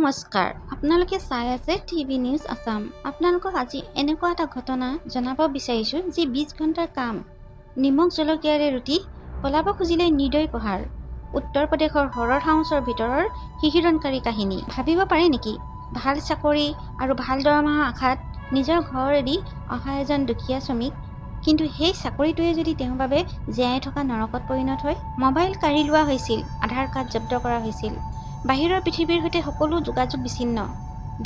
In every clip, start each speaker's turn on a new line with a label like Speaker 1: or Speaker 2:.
Speaker 1: নমস্কাৰ, আপোনালোকে চাই আছে টিভি নিউজ আছাম। আপোনালোকক আজি এনেকুৱা এটা ঘটনা জনাব বিচাৰিছোঁ যি 20 ঘণ্টাৰ কাম, নিমখ জলকীয়াৰে ৰুটি, পলাব খুজিলে নিৰ্দয় প্ৰহাৰ, উত্তৰ প্ৰদেশৰ হৰৰ হাউচৰ ভিতৰৰ শিহৰণকাৰী কাহিনী। ভাবিব পাৰে নেকি, ভাল চাকৰি আৰু ভাল দৰমহাৰ আশাত নিজৰ ঘৰ এৰি অহা এজন দুখীয়া শ্ৰমিক, কিন্তু সেই চাকৰিটোৱে যদি তেওঁৰ বাবে জীয়াই থকা নৰকত পৰিণত হয়? মোবাইল কাঢ়ি লোৱা হৈছিল, আধাৰ কাৰ্ড জব্দ কৰা হৈছিল, বাহিৰৰ পৃথিৱীৰ সৈতে সকলো যোগাযোগ বিচ্ছিন্ন।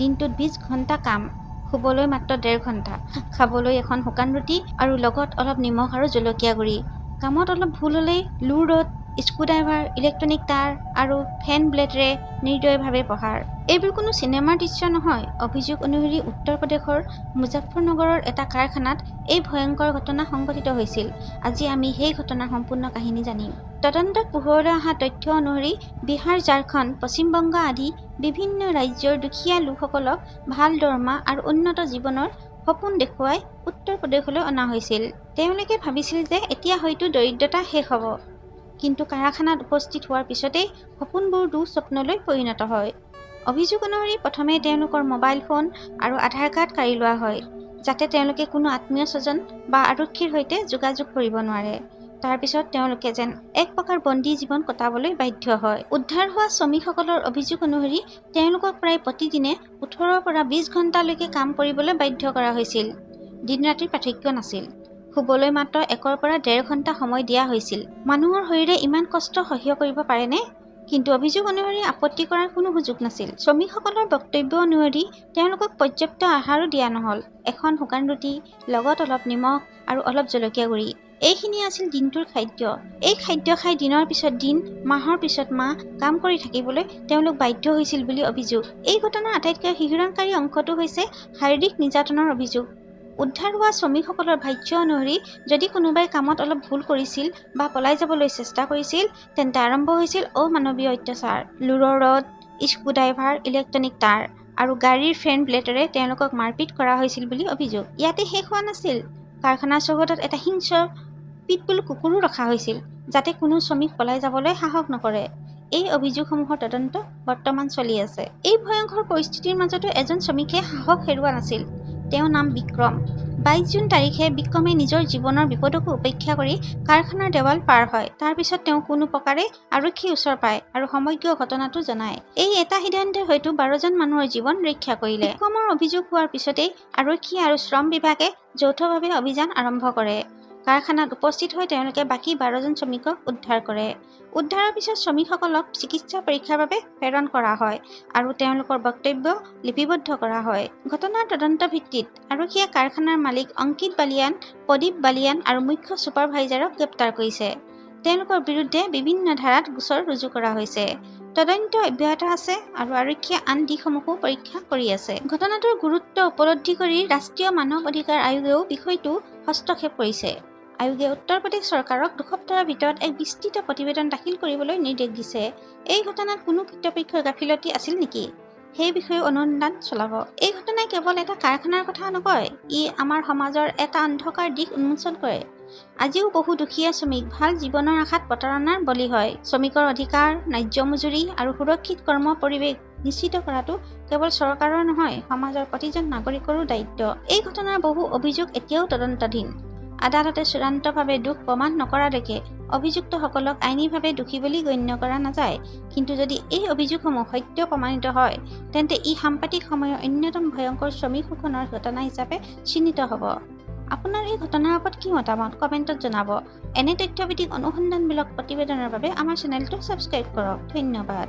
Speaker 1: দিনটোত 20 ঘণ্টা কাম, শুবলৈ মাত্ৰ 1.5 ঘণ্টা, খাবলৈ এখন শুকান ৰুটি আৰু লগত অলপ নিমখ আৰু জলকীয়া গুড়ি। কামত অলপ ভুল হ'লেই লোৰ ৰড, স্ক্ৰুড্ৰাইভাৰ, ইলেক্ট্ৰনিক তাঁৰ আৰু ফেন ব্লেডেৰে নিৰ্দয়ভাৱে প্ৰহাৰ। এইবোৰ কোনো চিনেমাৰ দৃশ্য নহয়। অভিযোগ অনুসৰি উত্তৰ প্ৰদেশৰ মুজাফ্ফৰনগৰৰ এটা কাৰখানাত এই ভয়ংকৰ ঘটনা সংঘটিত হৈছিল। আজি আমি সেই ঘটনাৰ সম্পূৰ্ণ কাহিনী জানিম। তদন্তত পোহৰলৈ অহা তথ্য অনুসৰি বিহাৰ, ঝাৰখণ্ড, পশ্চিমবংগ আদি বিভিন্ন ৰাজ্যৰ দুখীয়া লোকসকলক ভাল দৰমহা আৰু উন্নত জীৱনৰ সপোন দেখুৱাই উত্তৰ প্ৰদেশলৈ অনা হৈছিল। তেওঁলোকে ভাবিছিল যে এতিয়া হয়তো দৰিদ্ৰতা শেষ হ'ব। কিন্তু কাৰখানাত উপস্থিত হোৱাৰ পিছতেই সপোনবোৰ দুঃস্বপ্নলৈ পৰিণত হয়। অভিযোগ অনুসৰি প্ৰথমে তেওঁলোকৰ মোবাইল ফোন আৰু আধাৰ কাৰ্ড কাঢ়ি লোৱা হয়, যাতে তেওঁলোকে কোনো আত্মীয় স্বজন বা আৰক্ষীৰ সৈতে যোগাযোগ কৰিব নোৱাৰে। তাৰ পিছত তেওঁলোকে যেন এক প্ৰকাৰ বন্দী জীৱন কটাবলৈ বাধ্য হয়। উদ্ধাৰ হোৱা শ্ৰমিকসকলৰ অভিযোগ অনুসৰি তেওঁলোকক প্ৰায় প্ৰতিদিনে 18ৰ পৰা 20 ঘণ্টালৈকে কাম কৰিবলৈ বাধ্য কৰা হৈছিল। দিন ৰাতিৰ পাৰ্থক্য নাছিল। শুবলৈ মাত্ৰ 1ৰ পৰা 1.5 ঘণ্টা সময় দিয়া হৈছিল। মানুহৰ শৰীৰে ইমান কষ্ট সহ্য কৰিব পাৰেনে? কিন্তু অভিযোগ অনুসৰি আপত্তি কৰাৰ কোনো সুযোগ নাছিল। শ্ৰমিকসকলৰ বক্তব্য অনুসৰি তেওঁলোকক পৰ্যাপ্ত আহাৰো দিয়া নহ'ল। এখন শুকান ৰুটি, লগত অলপ নিমখ আৰু অলপ জলকীয়া গুড়ি, এইখিনি আছিল দিনটোৰ খাদ্য। এই খাদ্য খাই দিনৰ পিছত দিন, মাহৰ পিছত মাহ কাম কৰি থাকিবলৈ তেওঁলোক বাধ্য হৈছিল বুলি অভিযোগ। এই ঘটনাৰ আটাইতকৈ শিহৰণকাৰী অংশটো হৈছে শাৰীৰিক নিৰ্যাতনৰ অভিযোগ। উদ্ধাৰ হোৱা শ্ৰমিকসকলৰ ভাষ্য অনুসৰি যদি কোনোবাই কামত অলপ ভুল কৰিছিল বা পলাই যাবলৈ চেষ্টা কৰিছিল, তেন্তে আৰম্ভ হৈছিল অমানৱীয় অত্যাচাৰ। লোৰৰ ৰড, স্ক্ৰুড্ৰাইভাৰ, ইলেক্ট্ৰনিক তাঁৰ আৰু গাড়ীৰ ফেন ব্লেডেৰে তেওঁলোকক মাৰপিট কৰা হৈছিল বুলি অভিযোগ। ইয়াতে শেষ হোৱা নাছিল। কাৰখানাৰ চৌহদত এটা হিংস্ৰ পিটবুল কুকুৰো ৰখা হৈছিল, যাতে কোনো শ্ৰমিক পলাই যাবলৈ সাহস নকৰে। এই অভিযোগসমূহৰ তদন্ত বৰ্তমান চলি আছে। এই ভয়ংকৰ পৰিস্থিতিৰ মাজতো এজন শ্ৰমিকে সাহস হেৰুওৱা নাছিল। তেওঁৰ নাম বিক্ৰম। 22 জুন তাৰিখে বিক্ৰমে নিজৰ জীৱনৰ বিপদকো উপেক্ষা কৰি কাৰখানাৰ দেৱাল পাৰ হয়। তাৰ পিছত তেওঁ কোনো প্ৰকাৰে আৰক্ষীৰ ওচৰ পায় আৰু সমগ্ৰ ঘটনাটো জনায়। এই এটা সিদ্ধান্তই হয়তো 12জন মানুহৰ জীৱন ৰক্ষা কৰিলে। বিক্ৰমৰ অভিযোগ হোৱাৰ পিছতেই আৰক্ষী আৰু শ্ৰম বিভাগে যৌথভাৱে অভিযান আৰম্ভ কৰে। কাৰখানাত উপস্থিত হৈ তেওঁলোকে বাকী 12জন শ্ৰমিকক উদ্ধাৰ কৰে। উদ্ধাৰৰ পিছত শ্ৰমিকসকলক চিকিৎসা পৰীক্ষাৰ বাবে প্ৰেৰণ কৰা হয় আৰু তেওঁলোকৰ বক্তব্য লিপিবদ্ধ কৰা হয়। ঘটনাৰ তদন্ত ভিত্তিত আৰক্ষীয়ে কাৰখানাৰ মালিক অংকিত বালিয়ান, প্ৰদীপ বালিয়ান আৰু মুখ্য ছুপাৰভাইজাৰক গ্ৰেপ্তাৰ কৰিছে। তেওঁলোকৰ বিৰুদ্ধে বিভিন্ন ধাৰাত গোচৰ ৰুজু কৰা হৈছে। তদন্ত অব্যাহত আছে আৰু আৰক্ষীয়ে আন দিশসমূহো পৰীক্ষা কৰি আছে। ঘটনাটোৰ গুৰুত্ব উপলব্ধি কৰি ৰাষ্ট্ৰীয় মানৱ অধিকাৰ আয়োগেও বিষয়টো হস্তক্ষেপ কৰিছে। আয়োগে উত্তৰ প্ৰদেশ চৰকাৰক 2 সপ্তাহৰ ভিতৰত এক বিস্তৃত প্ৰতিবেদন দাখিল কৰিবলৈ নিৰ্দেশ দিছে। এই ঘটনাত কোনো কৰ্তৃপক্ষৰ গাফিলতি আছিল নেকি সেই বিষয়ে অনুসন্ধান চলাব। এই ঘটনাই কেৱল এটা কাৰখানাৰ কথা নকয়, ই আমাৰ সমাজৰ এটা অন্ধকাৰ দিশ উন্মোচন কৰে। আজিও বহু দুখীয়া শ্ৰমিক ভাল জীৱনৰ আশাত প্ৰতাৰণাৰ বলি হয়। শ্ৰমিকৰ অধিকাৰ, ন্যায্য মজুৰি আৰু সুৰক্ষিত কৰ্ম পৰিৱেশ নিশ্চিত কৰাটো কেৱল চৰকাৰৰ নহয়, সমাজৰ প্ৰতিজন নাগৰিকৰো দায়িত্ব। এই ঘটনাৰ বহু অভিযোগ এতিয়াও তদন্তাধীন। আদালতে চূড়ান্তভাৱে দোষ প্ৰমাণ নকৰালৈকে অভিযুক্তসকলক আইনীভাৱে দোষী বুলি গণ্য কৰা নাযায়। কিন্তু যদি এই অভিযোগসমূহ সত্য প্ৰমাণিত হয়, তেন্তে ই সাম্প্ৰতিক সময়ৰ অন্যতম ভয়ংকৰ শ্ৰমিক শোষণৰ ঘটনা হিচাপে চিহ্নিত হ'ব। আপোনাৰ এই ঘটনাৰ ওপৰত কি মতামত কমেণ্টত জনাব। এনে তথ্যভিত্তিক অনুসন্ধানমূলক প্ৰতিবেদনৰ বাবে আমাৰ চেনেলটো ছাবস্ক্ৰাইব কৰক। ধন্যবাদ।